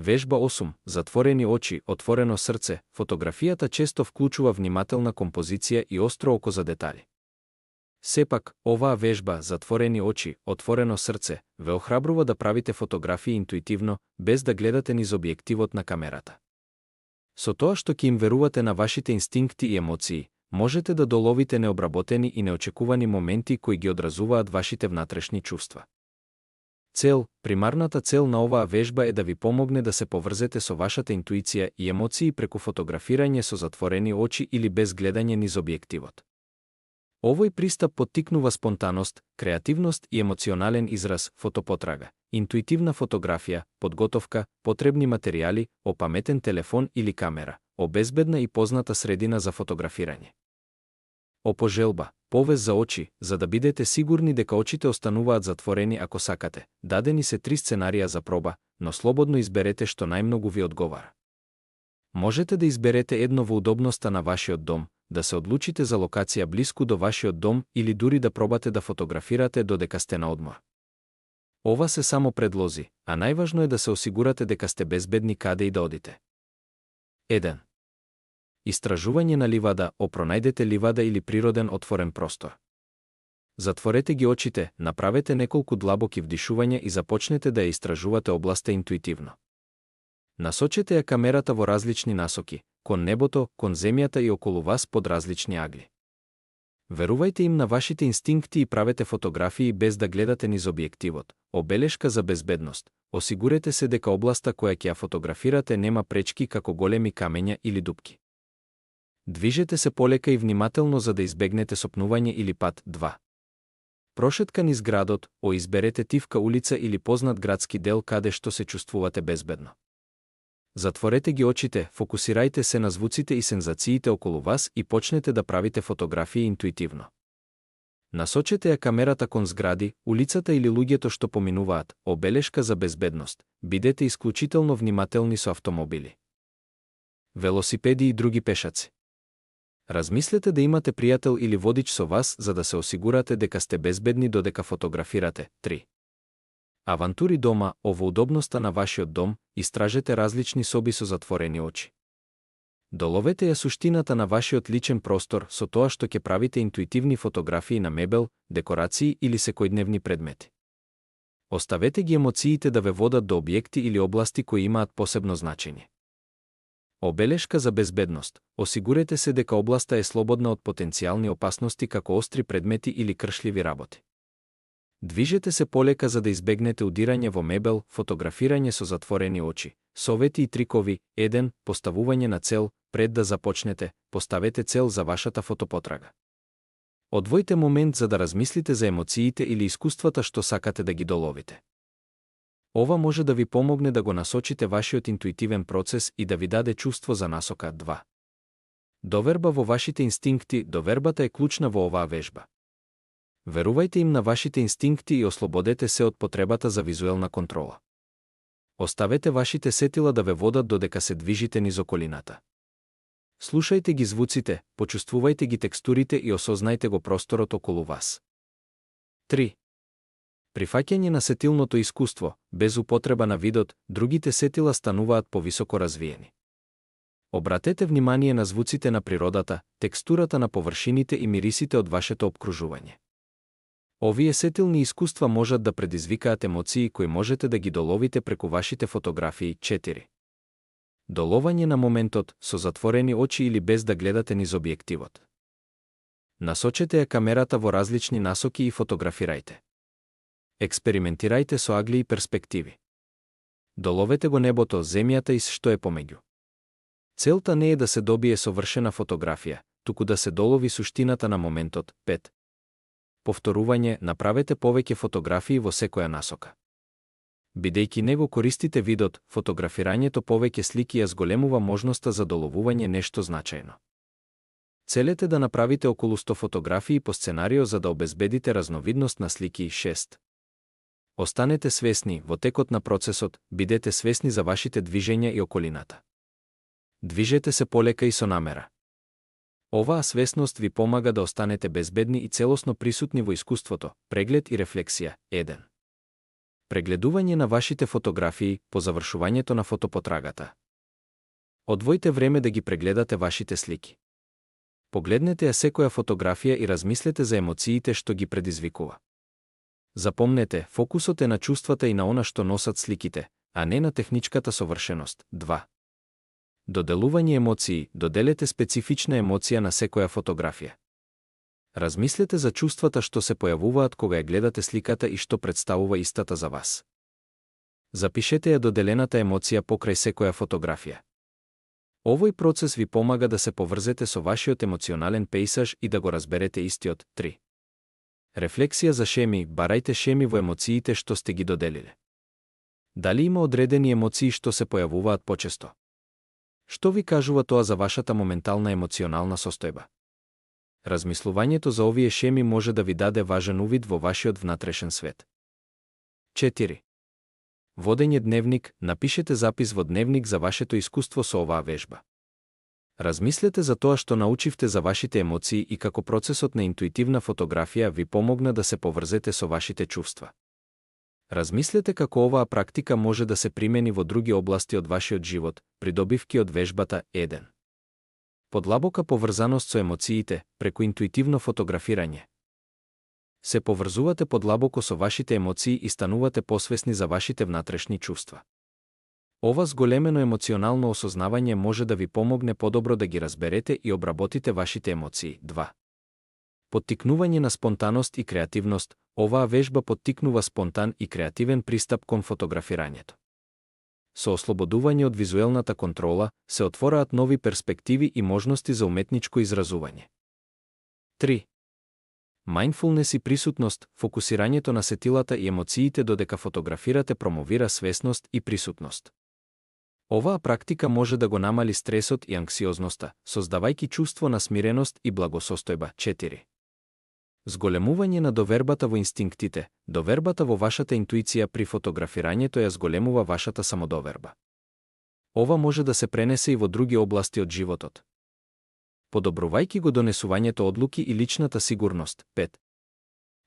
Вежба 8. Затворени очи, отворено срце. Фотографијата често вклучува внимателна композиција и остро око за детали. Сепак, оваа вежба, затворени очи, отворено срце, ве охрабрува да правите фотографии интуитивно, без да гледате низ објективот на камерата. Со тоа што ќе им верувате на вашите инстинкти и емоции, можете да доловите необработени и неочекувани моменти кои ги одразуваат вашите внатрешни чувства. Примарната цел на оваа вежба е да ви помогне да се поврзете со вашата интуиција и емоции преку фотографирање со затворени очи или без гледање низ објективот. Овој пристап поттикнува спонтаност, креативност и емоционален израз, фотопотрага, интуитивна фотографија, подготовка, потребни материјали, опаметен телефон или камера, обезбедна и позната средина за фотографирање. Опожелба, повест за очи, за да бидете сигурни дека очите остануваат затворени ако сакате. Дадени се 3 сценарија за проба, но слободно изберете што најмногу ви одговара. Можете да изберете едно во удобноста на вашиот дом, да се одлучите за локација блиску до вашиот дом или дури да пробате да фотографирате додека сте на одмор. Ова се само предлози, а најважно е да се осигурате дека сте безбедни каде и да одите. 1. Истражување на ливада, пронајдете ливада или природен отворен простор. Затворете ги очите, направете неколку длабоки вдишувања и започнете да ја истражувате областа интуитивно. Насочете ја камерата во различни насоки, кон небото, кон земјата и околу вас под различни агли. Верувајте им на вашите инстинкти и правете фотографии без да гледате низ објективот. Обелешка за безбедност. Осигурете се дека областа која ќе ја фотографирате нема пречки како големи камења или дупки. Движете се полека и внимателно за да избегнете сопнување или пат. 2. Прошетка низ градот, изберете тивка улица или познат градски дел каде што се чувствувате безбедно. Затворете ги очите, фокусирајте се на звуците и сензациите околу вас и почнете да правите фотографии интуитивно. Насочете ја камерата кон згради, улицата или луѓето што поминуваат. Обелешка за безбедност. Бидете исклучително внимателни со автомобили, велосипеди и други пешаци. Размислете да имате пријател или водич со вас за да се осигурате дека сте безбедни додека фотографирате. 3. Авантури дома, во удобноста на вашиот дом, истражете различни соби со затворени очи. Доловете ја суштината на вашиот личен простор со тоа што ќе правите интуитивни фотографии на мебел, декорации или секојдневни предмети. Оставете ги емоциите да ве водат до објекти или области кои имаат посебно значење. Обелешка за безбедност. Осигурете се дека областа е слободна од потенцијални опасности како остри предмети или кршливи работи. Движете се полека за да избегнете удирање во мебел, фотографирање со затворени очи. Совети и трикови. 1. Поставување на цел. Пред да започнете, поставете цел за вашата фотопотрага. Одвојте момент за да размислите за емоциите или искуствата што сакате да ги доловите. Ова може да ви помогне да го насочите вашиот интуитивен процес и да ви даде чувство за насока. 2. Доверба во вашите инстинкти. Довербата е клучна во оваа вежба. Верувајте им на вашите инстинкти и ослободете се од потребата за визуелна контрола. Оставете вашите сетила да ве водат додека се движите низ околината. Слушајте ги звуците, почувствувајте ги текстурите и осознајте го просторот околу вас. 3. Прифаќање на сетилното искуство. Без употреба на видот, другите сетила стануваат повисоко развиени. Обратете внимание на звуците на природата, текстурата на површините и мирисите од вашето опкружување. Овие сетилни искуства можат да предизвикаат емоции кои можете да ги доловите преку вашите фотографии. 4. Доловање на моментот со затворени очи или без да гледате низ објективот. Насочете ја камерата во различни насоки и фотографирајте. Експериментирајте со агли и перспективи. Доловете го небото, земјата и што е помеѓу. Целта не е да се добие совршена фотографија, туку да се долови суштината на моментот. 5. Повторување. Направете повеќе фотографии во секоја насока. Бидејќи него користите видот, фотографирањето повеќе слики ја зголемува можноста за доловување нешто значајно. Целете да направите околу 100 фотографии по сценарио за да обезбедите разновидност на слики. 6. Останете свесни во текот на процесот, бидете свесни за вашите движења и околината. Движете се полека и со намера. Оваа свесност ви помага да останете безбедни и целосно присутни во искуството. Преглед и рефлексија. 1. Прегледување на вашите фотографии по завршувањето на фотопотрагата. Одвојте време да ги прегледате вашите слики. Погледнете ја секоја фотографија и размислете за емоциите што ги предизвикува. Запомнете, фокусот е на чувствата и на она што носат сликите, а не на техничката совршеност. 2. Доделување емоции. Доделете специфична емоција на секоја фотографија. Размислете за чувствата што се појавуваат кога ја гледате сликата и што представува истата за вас. Запишете ја доделената емоција покрај секоја фотографија. Овој процес ви помага да се поврзете со вашиот емоционален пејсаж и да го разберете истиот. 3. Рефлексија за шеми. Барајте шеми во емоциите што сте ги доделиле. Дали има одредени емоции што се појавуваат почесто? Што ви кажува тоа за вашата моментална емоционална состојба? Размислувањето за овие шеми може да ви даде важен увид во вашиот внатрешен свет. 4. Водење дневник. Напишете запис во дневник за вашето искуство со оваа вежба. Размислете за тоа што научивте за вашите емоции и како процесот на интуитивна фотографија ви помогна да се поврзете со вашите чувства. Размислете како оваа практика може да се примени во други области од вашиот живот, придобивки од вежбата. 1. Подлабока поврзаност со емоциите преку интуитивно фотографирање. Се поврзувате подлабоко со вашите емоции и станувате посвесни за вашите внатрешни чувства. Ова зголемено емоционално осознавање може да ви помогне подобро да ги разберете и обработите вашите емоции. 2. Поттикнување на спонтаност и креативност. Оваа вежба поттикнува спонтан и креативен пристап кон фотографирањето. Со ослободување од визуелната контрола се отвораат нови перспективи и можности за уметничко изразување. 3. Мајндфулнес и присутност. Фокусирањето на сетилата и емоциите додека фотографирате промовира свесност и присутност. Оваа практика може да го намали стресот и анксиозноста, создавајќи чувство на смиреност и благосостојба. 4. Зголемување на довербата во инстинктите. Довербата во вашата интуиција при фотографирањето ја зголемува вашата самодоверба. Ова може да се пренесе и во други области од животот, подобрувајќи го донесувањето одлуки и личната сигурност. 5.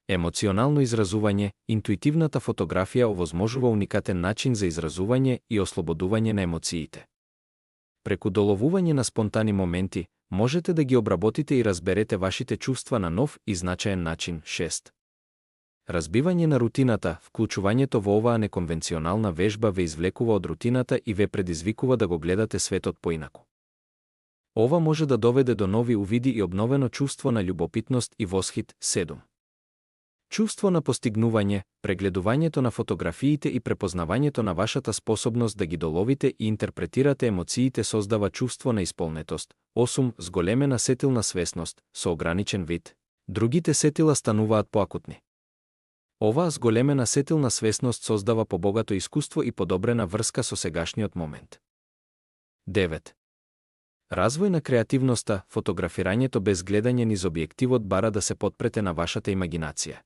Емоционално изразување. Интуитивната фотографија овозможува уникатен начин за изразување и ослободување на емоциите. Преку доловување на спонтани моменти, можете да ги обработите и разберете вашите чувства на нов и значаен начин. 6. Разбивање на рутината. Вклучувањето во оваа неконвенционална вежба ве извлекува од рутината и ве предизвикува да го гледате светот поинаку. Ова може да доведе до нови увиди и обновено чувство на љубопитност и восхит. 7. Чувство на постигнување. Прегледувањето на фотографиите и препознавањето на вашата способност да ги доловите и интерпретирате емоциите создава чувство на исполнетост. 8. Зголемена сетилна свесност. Со ограничен вид, другите сетила стануваат поакутни. Оваа зголемена сетилна свесност создава побогато искуство и подобрена врска со сегашниот момент. 9. Развој на креативноста. Фотографирањето без гледање низ објективот бара да се потпрете на вашата имагинација.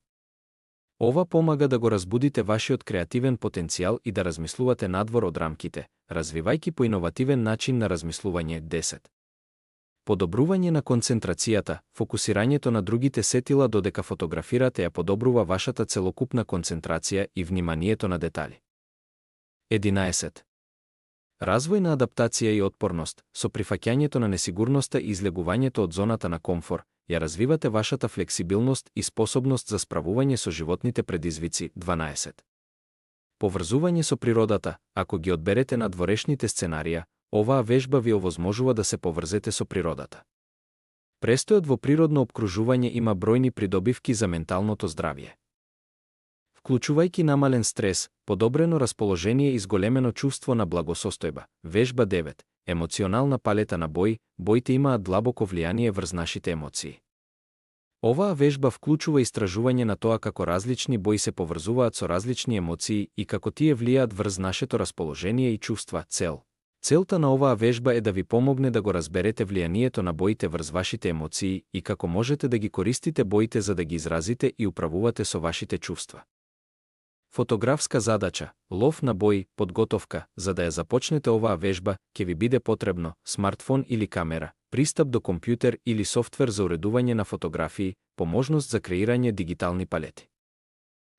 Ова помага да го разбудите вашиот креативен потенцијал и да размислувате надвор од рамките, развивајќи по иновативен начин на размислување. 10. Подобрување на концентрацијата. Фокусирањето на другите сетила додека фотографирате ја подобрува вашата целокупна концентрација и вниманието на детали. 11. Развој на адаптација и отпорност. Со прифаќањето на несигурноста и излегувањето од зоната на комфор, ја развивате вашата флексибилност и способност за справување со животните предизвици. 12. Поврзување со природата. Ако ги одберете надворешните сценарија, оваа вежба ви овозможува да се поврзете со природата. Престојот во природно опкружување има бројни придобивки за менталното здравје. Вклучувајќи намален стрес, подобрено расположение и зголемено чувство на благосостојба. Вежба 9. Емоционална палета на бои. Боите имаат длабоко влијание врз нашите емоции. Оваа вежба вклучува истражување на тоа како различни бои се поврзуваат со различни емоции и како тие влијаат врз нашето расположение и чувства. Целта на оваа вежба е да ви помогне да го разберете влијанието на боите врз вашите емоции и како можете да ги користите боите за да ги изразите и управувате со вашите чувства. Фотографска задача, лов на бои, подготовка. За да ја започнете оваа вежба, ќе ви биде потребно смартфон или камера, пристап до компјутер или софтвер за уредување на фотографии, поможност за креирање дигитални палети.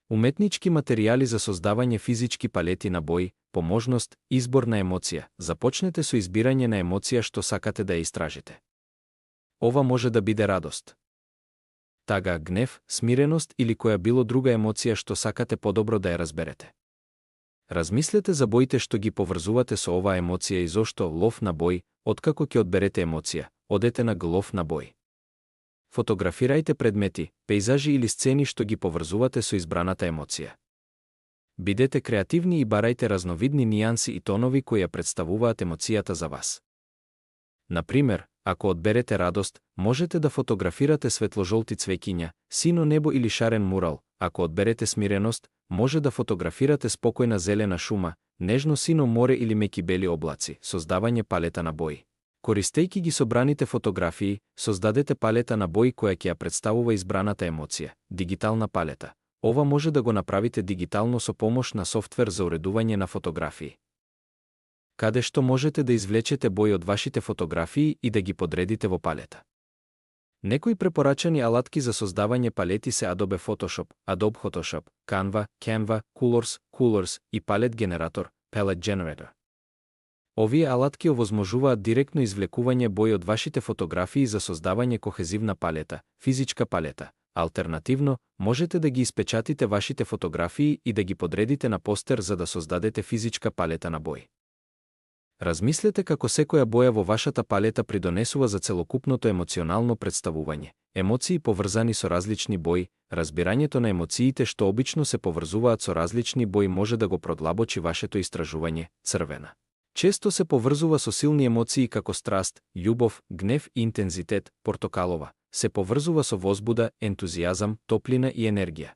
Уметнички материјали за создавање физички палети на бои, поможност, избор на емоција. Започнете со избирање на емоција што сакате да ја истражите. Ова може да биде радост, тага, гнев, смиреност или која било друга емоција што сакате подобро да ја разберете. Размислете за боите што ги поврзувате со оваа емоција и зошто лов на бој. Откако ќе одберете емоција, одете на лов на бој. Фотографирајте предмети, пейзажи или сцени што ги поврзувате со избраната емоција. Бидете креативни и барајте разновидни нијанси и тонови кои ја представуваат емоцијата за вас. Например, ако одберете радост, можете да фотографирате светложолти цвеќиња, сино небо или шарен мурал. Ако одберете смиреност, може да фотографирате спокојна зелена шума, нежно сино море или меки бели облаци, создавање палета на бои. Користејќи ги собраните фотографии, создадете палета на бои која ќе ја представува избраната емоција, дигитална палета. Ова може да го направите дигитално со помош на софтвер за уредување на фотографии, каде што можете да извлечете бои од вашите фотографии и да ги подредите во палета. Некои препорачани алатки за создавање палети се Adobe Photoshop, Adobe Photoshop, Canva, Colors и Palette Generator, Palette Generator. Овие алатки овозможуваат директно извлекување бои од вашите фотографии за создавање кохезивна палета, физичка палета. Алтернативно, можете да ги испечатите вашите фотографии и да ги подредите на постер за да создадете физичка палета на бои. Размислете како секоја боја во вашата палета придонесува за целокупното емоционално представување. Емоции поврзани со различни бои, разбирањето на емоциите што обично се поврзуваат со различни бои може да го продлабочи вашето истражување. Црвена често се поврзува со силни емоции како страст, љубов, гнев и интензитет. Портокалова се поврзува со возбуда, ентузијазам, топлина и енергија.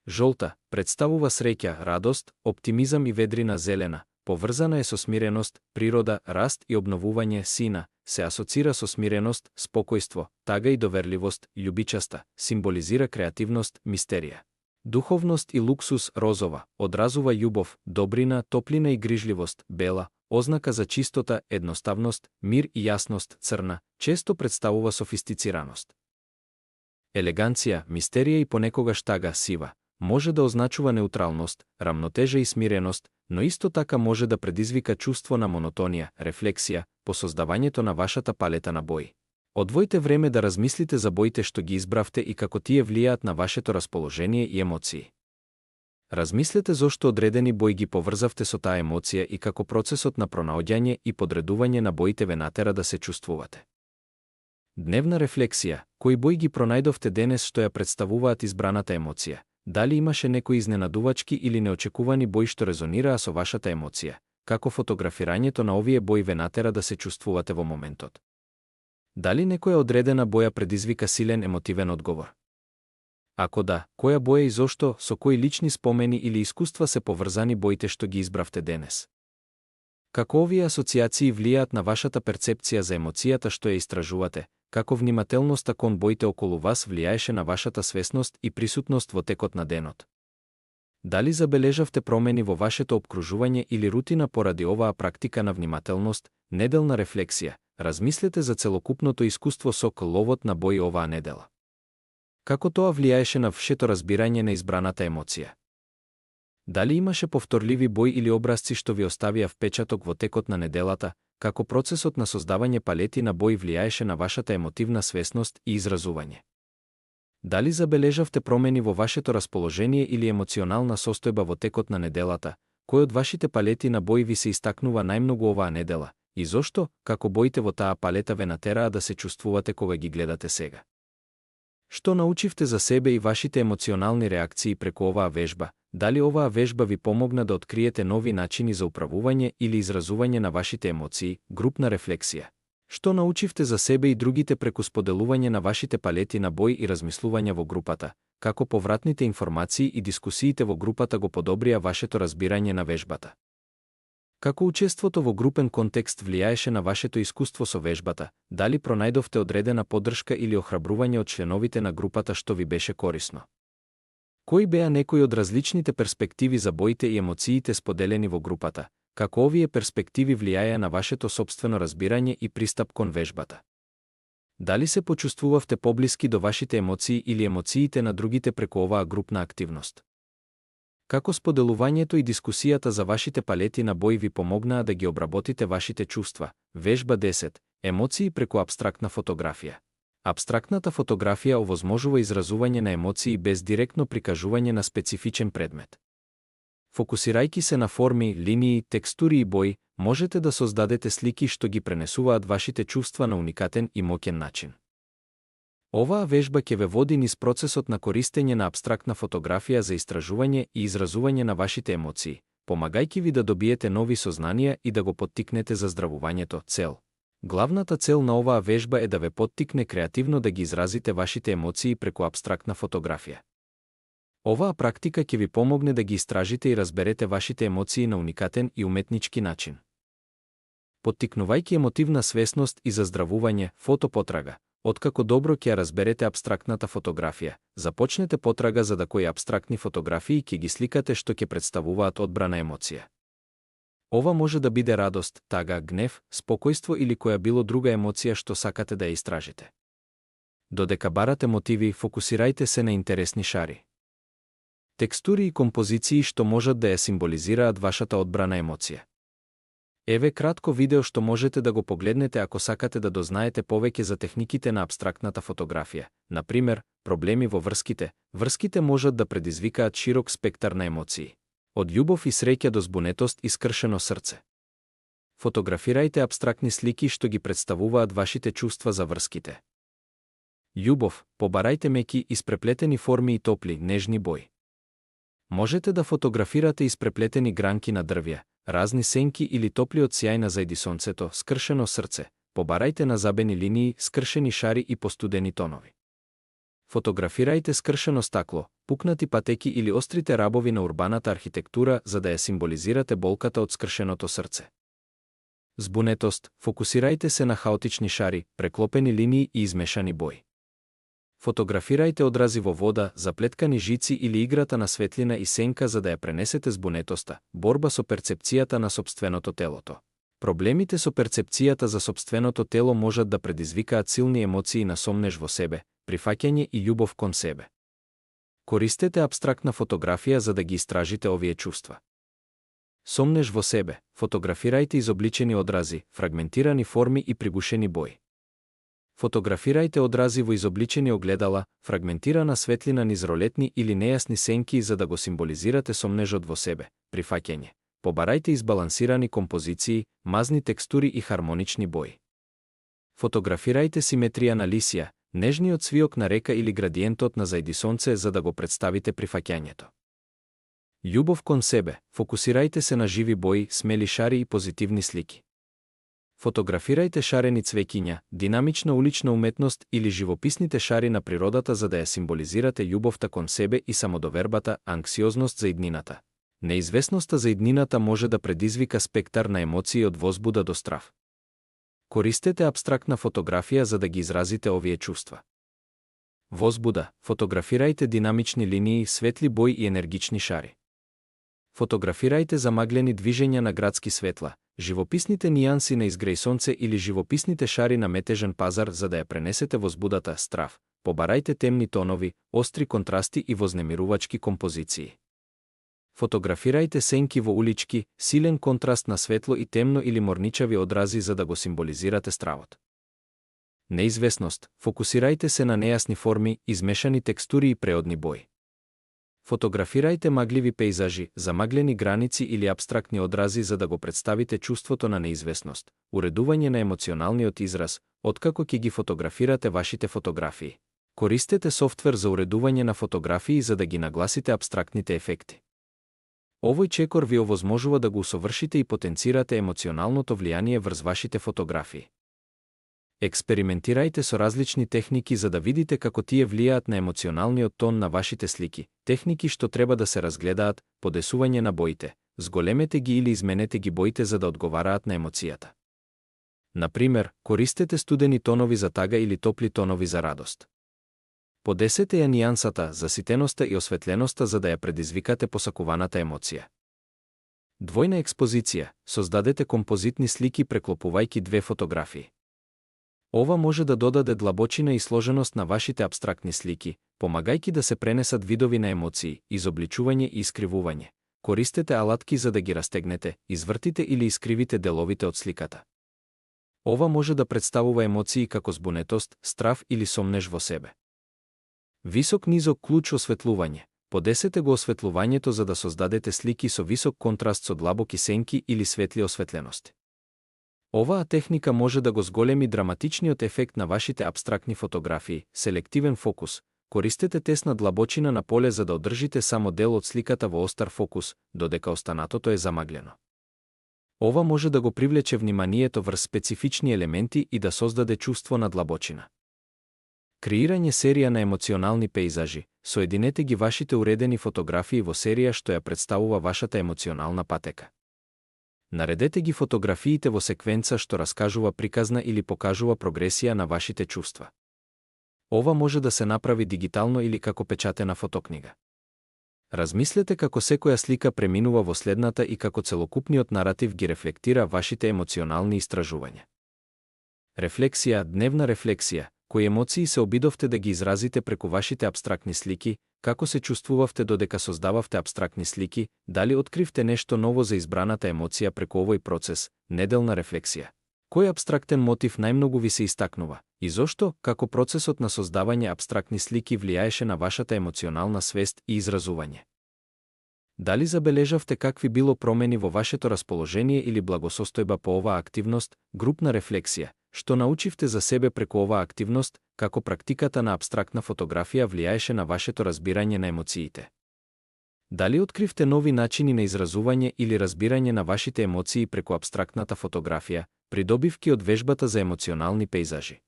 Жолта представува среќа, радост, оптимизам и ведрина. Зелена поврзана е со смиреност, природа, раст и обновување. Сина се асоцира со смиреност, спокојство, тага и доверливост. Љубичаста символизира креативност, мистерија, духовност и луксус. Розова одразува љубов, добрина, топлина и грижливост. Бела ознака за чистота, едноставност, мир и јасност. Црна често представува софистицираност, елеганција, мистерија и понекогаш тага. Сива може да означува неутралност, рамнотежа и смиреност, но исто така може да предизвика чувство на монотонија, рефлексија, по создавањето на вашата палета на бои. Одвојте време да размислите за боите што ги избравте и како тие влијаат на вашето расположение и емоции. Размислете зошто одредени бои ги поврзавте со таа емоција и како процесот на пронаоѓање и подредување на боите ве натера да се чувствувате. Дневна рефлексија, кои бои ги пронајдовте денес што ја представуваат избраната емоција? Дали имаше некои изненадувачки или неочекувани бои што резонираа со вашата емоција? Како фотографирањето на овие бои ве натера да се чувствувате во моментот? Дали некоја одредена боја предизвика силен емотивен одговор? Ако да, која боја и зошто, со кои лични спомени или искуства се поврзани боите што ги избравте денес? Како овие асоцијации влијаат на вашата перцепција за емоцијата што ја истражувате? Како внимателноста кон боите околу вас влијаеше на вашата свесност и присутност во текот на денот? Дали забележавте промени во вашето опкружување или рутина поради оваа практика на внимателност? Неделна рефлексија. Размислете за целокупното искуство со ловот на бои оваа недела. Како тоа влијаеше на вашето разбирање на избраната емоција? Дали имаше повторливи бои или образци што ви оставија впечаток во текот на неделата? Како процесот на создавање палети на бои влијаеше на вашата емотивна свесност и изразување? Дали забележавте промени во вашето расположение или емоционална состојба во текот на неделата? Кој од вашите палети на бои ви се истакнува најмногу оваа недела? И зошто, како боите во таа палета ве натераа да се чувствувате кога ги гледате сега? Што научивте за себе и вашите емоционални реакции преку оваа вежба? Дали оваа вежба ви помогна да откриете нови начини за управување или изразување на вашите емоции? Групна рефлексија. Што научивте за себе и другите преку споделување на вашите палети на бои и размислување во групата? Како повратните информации и дискусиите во групата го подобрија вашето разбирање на вежбата? Како учеството во групен контекст влијаеше на вашето искуство со вежбата? Дали пронајдовте одредена поддршка или охрабрување од членовите на групата што ви беше корисно? Кои беа некои од различните перспективи за боите и емоциите споделени во групата? Како овие перспективи влијаја на вашето сопствено разбирање и пристап кон вежбата? Дали се почувствувавте поблиски до вашите емоции или емоциите на другите преку оваа групна активност? Како споделувањето и дискусијата за вашите палети на бои ви помогнаа да ги обработите вашите чувства? Вежба 10. Емоции преку абстрактна фотографија. Абстрактната фотографија овозможува изразување на емоции без директно прикажување на специфичен предмет. Фокусирајќи се на форми, линии, текстури и бои, можете да создадете слики што ги пренесуваат вашите чувства на уникатен и моќен начин. Оваа вежба ќе ве води низ процесот на користење на абстрактна фотографија за истражување и изразување на вашите емоции, помагајќи ви да добиете нови сознанија и да го поттикнете за здравувањето. Цел. Главната цел на оваа вежба е да ве поттикне креативно да ги изразите вашите емоции преку абстрактна фотографија. Оваа практика ќе ви помогне да ги истражите и разберете вашите емоции на уникатен и уметнички начин. Поттикнувајќи емотивна свесност и заздравување, фотопотрага. Откако добро ќе разберете абстрактната фотографија, започнете потрага за да кои абстрактни фотографии ќе ги сликате што ќе представуваат одбрана емоција. Ова може да биде радост, тага, гнев, спокојство или која било друга емоција што сакате да ја истражите. Додека барате мотиви, фокусирајте се на интересни шари. Текстури и композиции што можат да ја символизираат вашата одбрана емоција. Еве кратко видео што можете да го погледнете ако сакате да дознаете повеќе за техниките на абстрактната фотографија. Например, проблеми во врските. Врските можат да предизвикаат широк спектар на емоции. Од љубов и среќа до збунетост и скршено срце. Фотографирајте абстрактни слики што ги представуваат вашите чувства за врските. Љубов, побарајте меки, испреплетени форми и топли, нежни бои. Можете да фотографирате испреплетени гранки на дрвја, разни сенки или топли од сјај на зајди сонцето, скршено срце. Побарајте назабени линии, скршени шари и постудени тонови. Фотографирајте скршено стакло, пукнати патеки или острите рабови на урбаната архитектура за да ја символизирате болката од скршеното срце. Збунетост, фокусирајте се на хаотични шари, преклопени линии и измешани бои. Фотографирајте одрази во вода, заплеткани жици или играта на светлина и сенка за да ја пренесете збунетоста, борба со перцепцијата на сопственото телото. Проблемите со перцепцијата за сопственото тело можат да предизвикаат силни емоции на сомнеж во себе, прифаќање и љубов кон себе. Користете абстрактна фотографија за да ги истражите овие чувства. Сомнеж во себе, фотографирајте изобличени одрази, фрагментирани форми и пригушени бои. Фотографирајте одрази во изобличени огледала, фрагментирана светлина низ ролетни или нејасни сенки за да го символизирате сомнежот во себе, прифаќање. Побарајте избалансирани композиции, мазни текстури и хармонични бои. Фотографирајте симетрија на лисија, нежниот свиок на река или градиентот на зајди сонце за да го представите прифаќањето. Љубов кон себе, фокусирајте се на живи бои, смели шари и позитивни слики. Фотографирајте шарени цвеќиња, динамична улична уметност или живописните шари на природата за да ја символизирате љубовта кон себе и самодовербата, анксиозност за иднината. Неизвестноста за иднината може да предизвика спектар на емоции од возбуда до страв. Користете абстрактна фотографија за да ги изразите овие чувства. Возбуда, фотографирајте динамични линии, светли бои и енергични шари. Фотографирајте замаглени движења на градски светла, живописните нијанси на изгреј сонце или живописните шари на метежен пазар за да ја пренесете возбудата, страв. Побарајте темни тонови, остри контрасти и вознемирувачки композиции. Фотографирајте сенки во улички, силен контраст на светло и темно или морничави одрази за да го символизирате стравот. Неизвестност, фокусирајте се на нејасни форми, измешани текстури и преодни бои. Фотографирајте магливи пейзажи, замаглени граници или абстрактни одрази за да го представите чувството на неизвестност, уредување на емоционалниот израз, откако ќе ги фотографирате вашите фотографии. Користете софтвер за уредување на фотографии за да ги нагласите абстрактните ефекти. Овој чекор ви овозможува да го усовршите и потенцирате емоционалното влијание врз вашите фотографии. Експериментирајте со различни техники за да видите како тие влијаат на емоционалниот тон на вашите слики, техники што треба да се разгледаат, подесување на боите, зголемете ги или изменете ги боите за да одговараат на емоцијата. Например, користете студени тонови за тага или топли тонови за радост. Подесете ја нијансата, заситеноста и осветленоста за да ја предизвикате посакуваната емоција. Двојна експозиција, создадете композитни слики преклопувајќи две фотографии. Ова може да додаде длабочина и сложеност на вашите апстрактни слики, помагајќи да се пренесат видови на емоции, изобличување и искривување. Користете алатки за да ги растегнете, извртите или искривите деловите од сликата. Ова може да представува емоции како збунетост, страв или сомнеж во себе. Висок-низок клуч осветлување. Подесете го осветлувањето за да создадете слики со висок контраст со длабоки сенки или светли осветлености. Оваа техника може да го зголеми драматичниот ефект на вашите апстрактни фотографии, селективен фокус. Користете тесна длабочина на поле за да одржите само дел од сликата во остар фокус, додека останатото е замаглено. Ова може да го привлече вниманието врз специфични елементи и да создаде чувство на длабочина. Креирање серија на емоционални пејзажи. Соединете ги вашите уредени фотографии во серија што ја представува вашата емоционална патека. Наредете ги фотографиите во секвенца што раскажува приказна или покажува прогресија на вашите чувства. Ова може да се направи дигитално или како печатена фотокнига. Размислете како секоја слика преминува во следната и како целокупниот наратив ги рефлектира вашите емоционални истражувања. Рефлексија, дневна рефлексија. Кои емоции се обидовте да ги изразите преку вашите апстрактни слики, како се чувствувавте додека создававте апстрактни слики, дали откривте нешто ново за избраната емоција преку овој процес, неделна рефлексија. Кој апстрактен мотив најмногу ви се истакнува и зошто, како процесот на создавање апстрактни слики влијаеше на вашата емоционална свест и изразување? Дали забележавте какви било промени во вашето расположение или благосостојба по оваа активност, групна рефлексија? Што научивте за себе преку оваа активност, како практиката на апстрактна фотографија влијаеше на вашето разбирање на емоциите? Дали откривте нови начини на изразување или разбирање на вашите емоции преку апстрактната фотографија, придобивки од вежбата за емоционални пејзажи?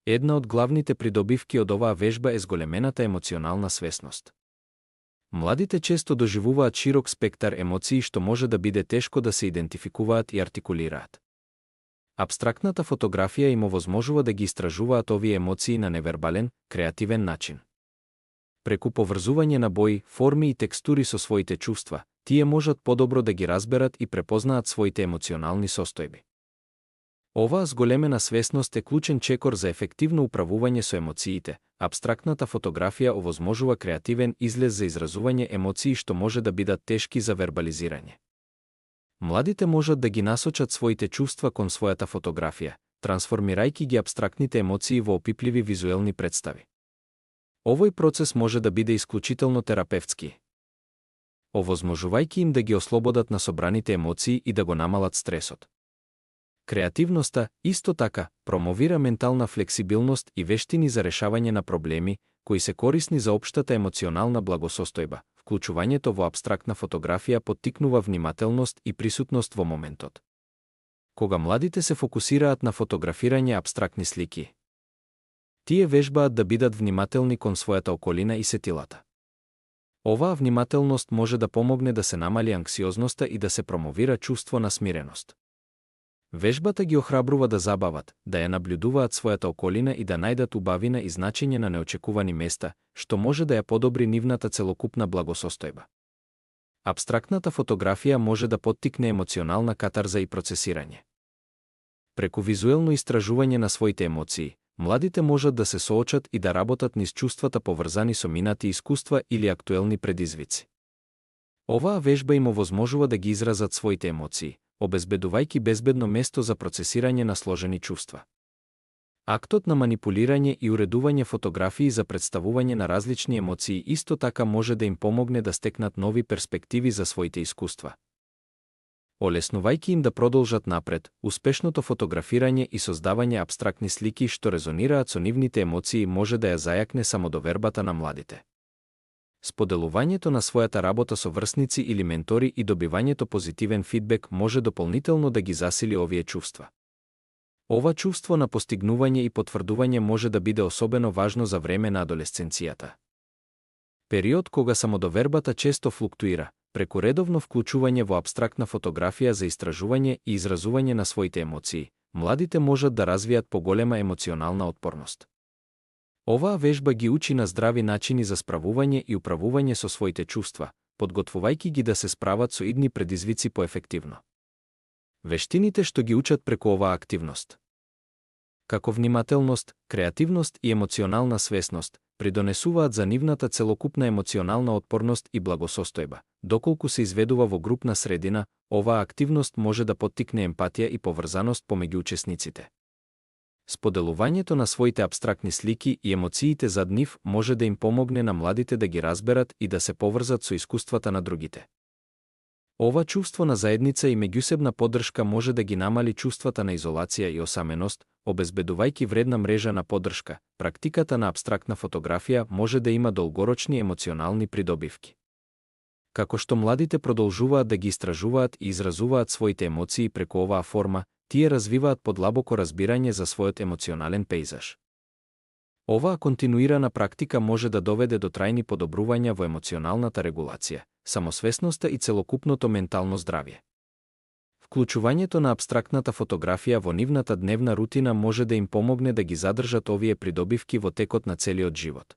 Една од главните придобивки од оваа вежба е зголемената емоционална свесност. Младите често доживуваат широк спектар емоции што може да биде тешко да се идентификуваат и артикулираат. Апстрактната фотографија им овозможува да ги истражуваат овие емоции на невербален, креативен начин. Преку поврзување на бои, форми и текстури со своите чувства, тие можат подобро да ги разберат и препознаат своите емоционални состојби. Оваа зголемена свесност е клучен чекор за ефективно управување со емоциите. Апстрактната фотографија овозможува креативен излез за изразување емоции што може да бидат тешки за вербализирање. Младите можат да ги насочат своите чувства кон својата фотографија, трансформирајќи ги апстрактните емоции во опипливи визуелни представи. Овој процес може да биде исклучително терапевтски, овозможувајќи им да ги ослободат на собраните емоции и да го намалат стресот. Креативноста, исто така, промовира ментална флексибилност и вештини за решавање на проблеми, кои се корисни за општата емоционална благосостојба. Вклучувањето во апстрактна фотографија поттикнува внимателност и присутност во моментот. Кога младите се фокусираат на фотографирање апстрактни слики, тие вежбаат да бидат внимателни кон својата околина и сетилата. Оваа внимателност може да помогне да се намали анксиозноста и да се промовира чувство на смиреност. Вежбата ги охрабрува да забават, да ја наблюдуваат својата околина и да најдат убавина и значење на неочекувани места, што може да ја подобри нивната целокупна благосостојба. Апстрактната фотографија може да поттикне емоционална катарза и процесирање. Преку визуелно истражување на своите емоции, младите можат да се соочат и да работат низ чувствата поврзани со минати искуства или актуелни предизвици. Оваа вежба им овозможува да ги изразат своите емоции, обезбедувајќи безбедно место за процесирање на сложени чувства. Актот на манипулирање и уредување фотографии за представување на различни емоции исто така може да им помогне да стекнат нови перспективи за своите искуства. Олеснувајќи им да продолжат напред, успешното фотографирање и создавање апстрактни слики што резонираат со нивните емоции може да ја зајакне самодовербата на младите. Споделувањето на својата работа со врсници или ментори и добивањето позитивен фидбек може дополнително да ги засили овие чувства. Ова чувство на постигнување и потврдување може да биде особено важно за време на адолесценцијата. Период кога самодовербата често флуктуира, преку редовно вклучување во апстрактна фотографија за истражување и изразување на своите емоции, младите можат да развијат поголема емоционална отпорност. Оваа вежба ги учи на здрави начини за справување и управување со своите чувства, подготвувајќи ги да се справат со идни предизвици поефективно. Вештините што ги учат преку оваа активност. како внимателност, креативност и емоционална свесност, придонесуваат за нивната целокупна емоционална отпорност и благосостојба. Доколку се изведува во групна средина, оваа активност може да поттикне емпатија и поврзаност помеѓу учесниците. Споделувањето на своите апстрактни слики и емоциите зад нив може да им помогне на младите да ги разберат и да се поврзат со искуствата на другите. Ова чувство на заедница и меѓусебна поддршка може да ги намали чувствата на изолација и осаменост, обезбедувајќи вредна мрежа на поддршка. Практиката на апстрактна фотографија може да има долгорочни емоционални придобивки. Како што младите продолжуваат да ги истражуваат и изразуваат своите емоции преку оваа форма, тие развиваат подлабоко разбирање за својот емоционален пејзаж. Оваа континуирана практика може да доведе до трајни подобрувања во емоционалната регулација, самосвесноста и целокупното ментално здравје. Вклучувањето на апстрактната фотографија во нивната дневна рутина може да им помогне да ги задржат овие придобивки во текот на целиот живот.